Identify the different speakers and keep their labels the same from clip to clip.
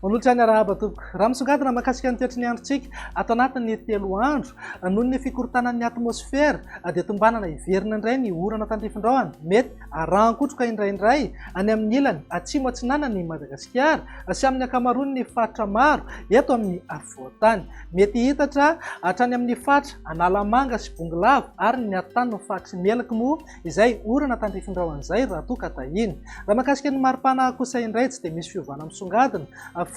Speaker 1: Manolotra ny arahaba tompoko. Raha misongadina mahakasika ny toetry ny androntsika ato anatin'ny 3 andro, noho ny fikorontanan'ny atmosfera dia tombanana hiverina indray ny orana tandrifin-drahona, mety arahan-kotroka indraindray any amin'ny ilany atsimo atsinanan'i Madagasikara sy amin'ny ankamaroan'ny faritra maro eto amin'ny afovoan-tany. Mety hihitatra hatrany amin'ny faritra Analamanga sy Bongolava ary ny atitan'ny faritr'i Melaky moa izay orana tandrifin-drahona izay raha toa ka tahiny. Raha mahakasika ny maripana kosa indray tsy dia misy fiovana misongadina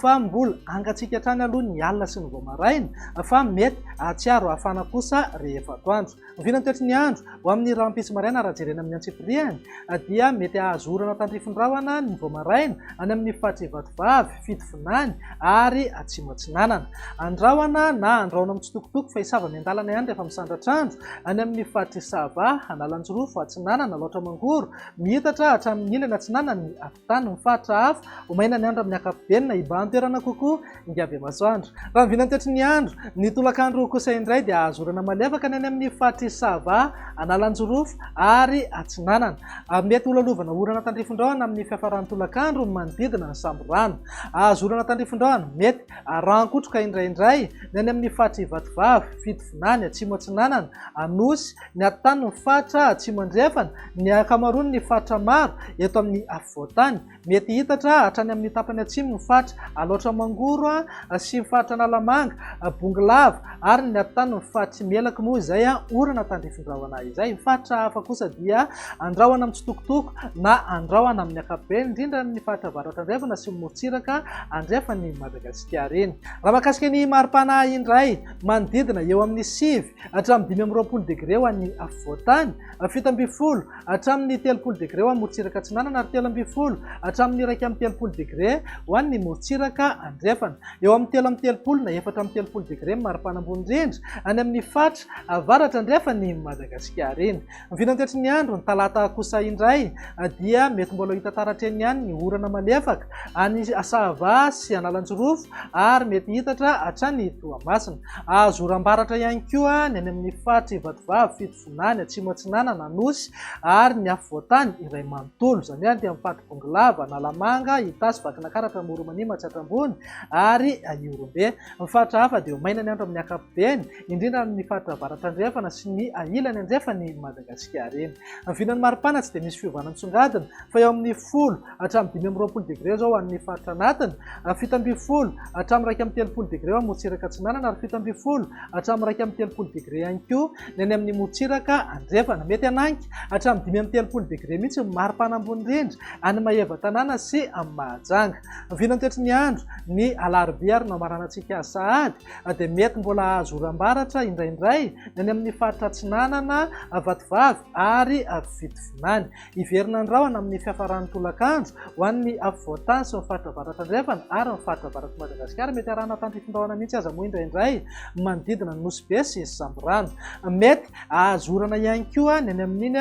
Speaker 1: fa mbola hangatsiaka hatrany aloha ny alina sy ny vao maraina fa mety hahatsiaro hafana kosa rehefa atoandro. Oviana ny toetry ny andro? Ho amin'ny rahampitso maraina raha jerena amin'ny antsipiriany dia mety hahazo orana tandrifin-drahona ny vao maraina any amin'ny faritr'i Vatovavy, Fitovinany ary Atsimo Atsinanana. Andrahona na andrahona mitsitokotoko fa hisava miandalana ihany rehefa misandratr'andro any amin'ny faritr'i Sava, Analanjirofo, Atsinanana, Alaotra Mangoro, miitatra hatramin'ny ilany atsinanan'ny afovoantany. Ny faritra hafa, ho maina ny andro amin'ny ankapobeny na hibahan-toerana kokoa Ingabemasoandro. Raha ny vinantoetry ny andro, ny tolakandro kosa indray dia azo orana malefaka ny any amin'ny faritr'i Sava, Analanjirofo ary Atsinanana. Mety ho lalovana orana tandrifin-drahona amin'ny fiafaran'ny tolakandro ny manodidina ny Sambirano. Azo orana tandrifin-drahona, mety arahan-kotroka indraindray, ny any amin'ny faritr'i Vatovavy, Fitovinany, Atsimo Atsinanana, Anosy, ny atitan'ny faritra Atsimo Andrefana, ny ankamaroan'ny faritra maro eto amin'ny afovoan-tany. Mety hihitatra hatrany amin'ny tapany atsimo ny faritra Alaotra Mangoro sy ny faritra Analamanga, Bongolava ary ny atitan'ny faritr'i Melaky moa izay orana tandrifin-drahona izay. Ny faritra hafa kosa dia andrahona mitsitokotoko na andrahona amin'ny ankapobeny, indrindra ny faritra avaratra andrefana sy ny morontsiraka andrefan'i Madagasikara iny. Raha mahakasika ny maripana indray, manodidina eo amin'ny 9 hatramin'ny 25 degre ho an'ny afovoan-tany, 17 hatramin'ny 30 degre ho an'ny morontsiraka atsinanana ary 13 hatramin'ny 31 degre ho an'ny morontsiraka andrefana. Eo amin'ny 33 na 34 degre ny maripana ambony indrindra any amin'ny faritra avaratra andrefan'i Madagasikara iny. Ny vinantoetry ny andro, ny talata kosa indray dia mety mbola ho hita taratra eny ihany ny orana malefaka any Sava sy Analanjirofo ary mety hitatra hatrany Toamasina. Azo oram-baratra ihany koa ny any amin'ny faritr'i Vatovavy, Fitovinany, Atsimo Atsinanana, Anosy ary ny afovoan-tany iray manontolo. Izany hoe aty amin'ny faritr'i Bongolava, Analamanga, Itasy, Vakinankaratra, Amoron'i Mania, Matsiatra Ambony ary Ihorombe. Ny faritra hafa dia ho maina ny andro amin'ny ankapobeny, indrindra amin'ny faritra avaratra andrefana sy ny ilany andrefan'i Madagasikara iny. Ny vinan'ny maripana tsy dia misy fiovana misongadina fa eo amin'ny 10 hatramin'ny 25 degre izao ho an'ny faritra anatiny, 17 hatramin'ny 31 degre ho an'ny morontsiraka atsinanana ary 17 hatramin'ny 31 degre ihany koa ny any amin'ny morontsiraka andrefana. Mety hananika hatramin'ny 35 degre mihitsy ny maripana ambony indrindra any Maevatanàna sy Mahajanga. Ny vinantoetry ny andro, ny alarobia ary no hamaranantsika azy sahady, dia mety mbola hahazo oram-baratra indraindray ny any amin'ny faritra atsinanana, Vatovavy ary Fitovinany. Hiverina ny rahona amin'ny fiafaran'ny tolakandro ho an'ny afovoan-tany sy ny faritra avaratra andrefana ary ny faritra avaratr'i Madagasikara. Mety harahina tandrifin-drahona mihitsy aza moa indraindray manodidina ny Nosy Be sy Sambirano. Mety hahazo orana ihany koa ny any amin'iny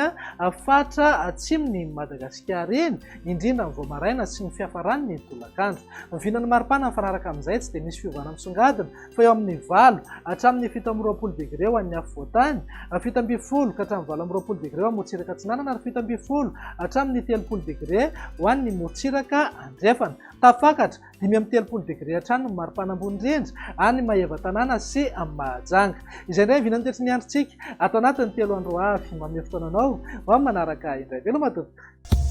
Speaker 1: faritra atsimon'i Madagasikara iny, indrindra ny vao maraina sy ny fiafaran'ny tolakandro. Ny vinan'ny maripana mifanaraka amin'izay tsy dia misy fiovana misongadina fa eo amin'ny 8 hatramin'ny 27 degre ho an'ny afovoan-tany, 17 ka hatramin'ny 28 degre ho an'ny morontsiraka atsinanana ary 17 hatramin'ny 30 degre ho an'ny morontsiraka andrefana. Tafakatra 35 degre hatrany ny maripana ambony indrindra any Maevatanàna sy Mahajanga. Izay indray ny vinan'ny toetry ny androntsika ato anatin'ny 3 andro ho avy. Manome fotoana anao ho amin'ny manaraka indray. Veloma tompoko.